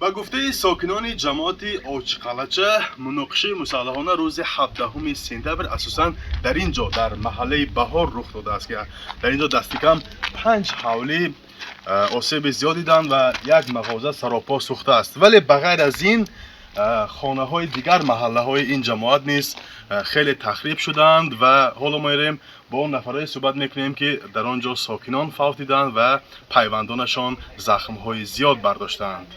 Ба гуфтаи сокинони ҷамоати Овчиқалъача, муноқишаи мусаллаҳона рӯзи 17 сентябр асосан дар ин ҷо, дар маҳаллаи Баҳор рух додааст, ки дар ин ҷо дасти кам панҷ ҳавлӣ осеби зиёд диданд ва як мағоза саропо сӯхтааст. Вале ба ғайр аз ин, хонаҳои дигар маҳаллаҳои ин ҷамоат низ хеле тахриб шуданд. Ва ҳоло мо мерем, бо он нафарое суҳбат мекунем, ки дар он ҷо сокинон фавтиданд ва пайвандонашон захмҳои зиёд бардоштаанд.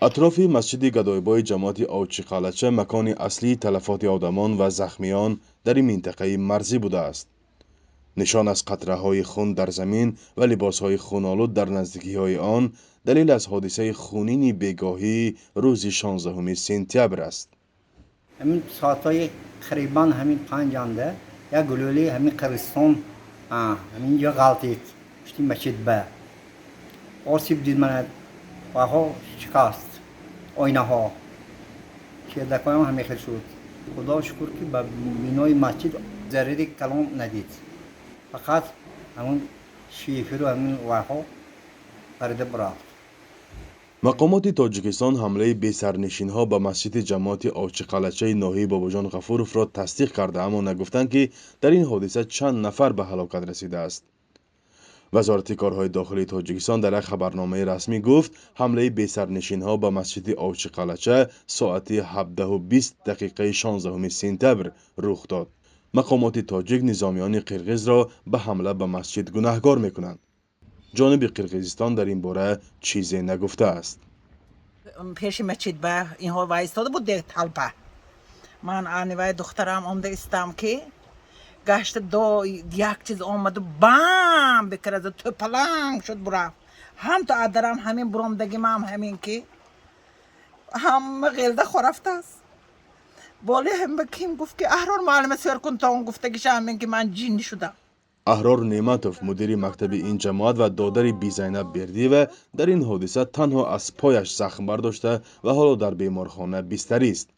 Атрофи масҷиди Гадойбои ҷамоати Овчиқалъача макони аслии талафоти одамон ва захмиён дар ин минтақаи марзӣ будааст. Нишон аз қатраҳои хун дар замин ва либосҳои хунолуд дар наздикиҳои он далел аз ҳодисаи хунини бегоҳии рӯзи 16 сентябр аст. Ҳамин соатҳои қарибан ҳамин 5-анда як гулӯли ҳамин Қирғизистон ҳамин ҷо ғалтид, пушти масҷид ба осиб дид. Мана ваҳо шикаст, оинаҳо, чердакҳоям ҳамин хел шуд. Худо шукр, ки ба бинои масҷид зарари калон надид, фақат ҳамун шиферу ҳамин вайҳо парида бурафт. Мақомоти Тоҷикистон ҳамлаи бесарнишинҳо ба масҷиди ҷамоати Овчиқалъачаи ноҳияи Бобоҷон Ғафуровро тасдиқ карда, аммо нагуфтанд, ки дар ин ҳодиса чанд нафар ба ҳалокат расидааст. Вазорати корҳои дохилии Тоҷикистон дар як хабарномаи расмӣ гуфт, ҳамлаи бесарнишинҳо ба масҷиди Овчиқалъача соати 17:20 дақиқаи 16 сентябр рух дод. Мақомоти тоҷик низомиёни қирғизро ба ҳамла ба масҷид гунаҳгор мекунанд. Ҷониби Қирғизистон дар ин бора чизе нагуфтааст. Пеши масҷид ба инҳо вайистода буд толпа. Ман анивай духтарам омда истам, ки гашта до як чиз омаду бам бикарда, тӯпаланг шуд, бурафт. Ҳам то адарам ҳамин буромдагимам, ҳамин ки ҳама ғелда хорафтааст. Боле ҳама ким гуфт, ки Аҳрор муаллима сёр кун, то он гуфтагиша ҳамин ки ман ҷинни шудам. Аҳрор Неъматов, мудири мактаби ин ҷамоат ва додари Бизайнаб Бердиева, дар ин ҳодиса танҳо аз пояш захм бардошта ва ҳоло дар беморхона бистарист.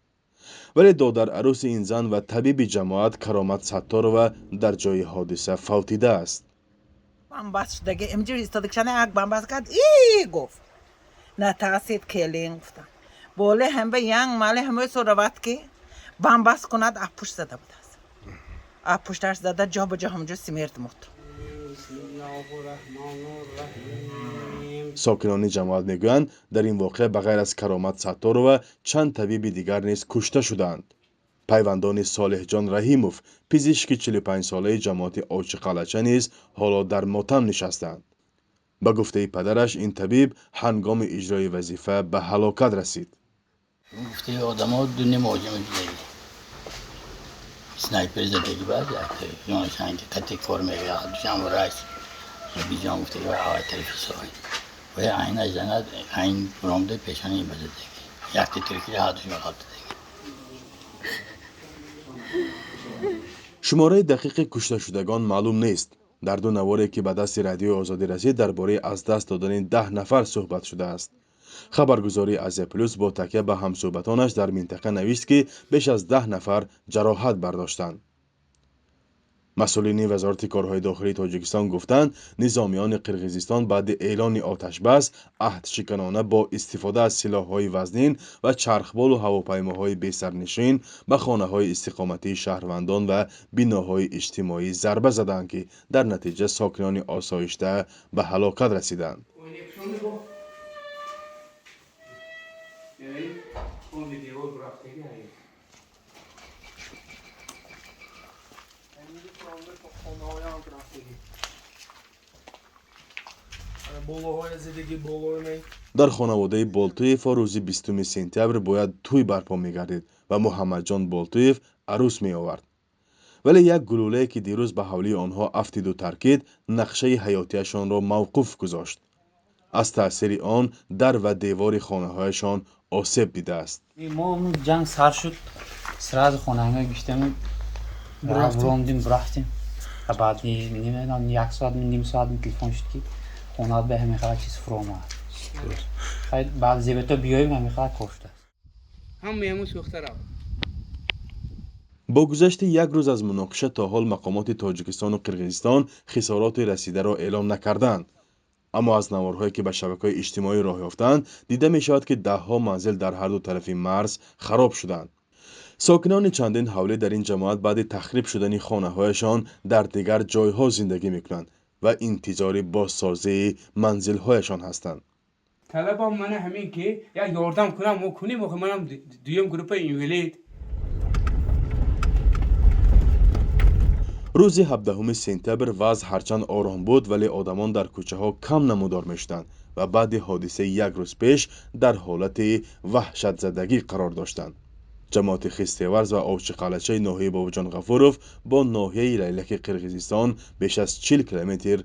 Вале додар арӯси ин зан ва табиби ҷамоат Каромат Сатторова дар ҷои ҳодиса фавтидааст. Бамбаст шудаги имҷо истодагишана як бамбаст кард, и гуфт, натарсид, келин гуфтам. Боле ҳамба янг мале ҳамаи сорават, ки бамбаст кунад, аз пушт зада будааст. Аз пушташ зада, ҷо ба ҷо ҳамҷо смерть мурд. Сокинони ҷамоат мегӯянд, дар ин воқеа ба ғайр аз Каромат Сатторова чанд табиби дигар низ кушта шудаанд. Пайвандони Солеҳҷон Раҳимов, пизишки 45-солаи ҷамоати Овчиқалъача, низ ҳоло дар мотам нишастаанд. Ба гуфтаи падараш, ин табиб ҳангоми иҷрои вазифа ба ҳалокат расид. Гуфтаи одамо, ду нимоҷим дидаги снайпер задаги, баъд ки қати кор мегирад душан врач биҷон гуфтаги авай тарафи соҳил ва айна занад, айн буромда пешани базадаги, якти тиркида ҳадуш меғалтадаги. Шумораи дақиқи кушташудагон маълум нест. Дар ду наворе, ки ба дасти Радиои Озодӣ расид, дар бораи аз даст додани 10 нафар суҳбат шудааст. Хабаргузории Азия Плюс бо такя ба ҳамсӯҳбатонаш дар минтақа навишт, ки беш аз 10 нафар ҷароҳат бардоштанд. Масъулини Вазорати корҳои дохилии Тоҷикистон гуфтанд, низомиёни Қирғизистон баъди эълони оташбас аҳдшиканона бо истифода аз силоҳҳои вазнин ва чархболу ҳавопаймоҳои бесарнишин ба хонаҳои истиқоматии шаҳрвандон ва биноҳои иҷтимоӣ зарба заданд, ки дар натиҷа сокинони осоишта ба ҳалокат расиданд. Дар хонаводаи Болтуевҳо рӯзи 20 сентябр бояд тӯй барпо мегардид ва Муҳаммадҷон Болтуев арӯс меовард. Вале як гулӯлае, ки дирӯз ба ҳавлии онҳо афтиду таркид, нақшаи ҳаётияшонро мавқуф гузошт. Аз таъсири он дар ва девори хонаҳояшон осеб дидааст. Мо ҷанг сар шуд, сразу хонаҳо гиштем, буромдим, бурафтем. Баъд намедонам, як соат, ним соат телефон шуд, ки хонаат ба ҳамин хела чиз фуромад. Баъд зебето биёем, ҳамин хела кор шудааст. Ҳамаямон сӯхта рафт. Бо гузашти як рӯз аз муноқиша то ҳол мақомоти Тоҷикистону Қирғизистон хисороти расидаро эълом накардаанд. Аммо аз наворҳое, ки ба шабакаҳои иҷтимоӣ роҳ ёфтаанд, дида мешавад, ки даҳҳо манзил дар ҳарду тарафи марз хароб шуданд. Сокинони чандин ҳавлӣ дар ин ҷамоат баъди тахриб шудани хонаҳояшон дар дигар ҷойҳо зиндагӣ мекунанд ва интизори бозсозии манзилҳояшон ҳастанд. Талабам мана ҳамин, ки як ёрдам кунам, мо кунем. Охи, манам дуюм группа инвалид. Рӯзи 17 сентябр вазъ ҳарчанд ором буд, вале одамон дар кӯчаҳо кам намудор мешуданд ва баъди ҳодисаи як рӯз пеш дар ҳолати ваҳшатзадагӣ қарор доштанд. Ҷамоати Хистеварз ва Овчиқалъачаи ноҳияи Бобоҷон Ғафуров бо ноҳияи Лайлаки Қирғизистон беш аз 40 километр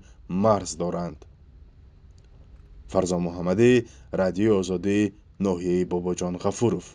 марз доранд. Фарзон Муҳаммадӣ, Радиои Озодӣ, ноҳияи Бобоҷон Ғафуров.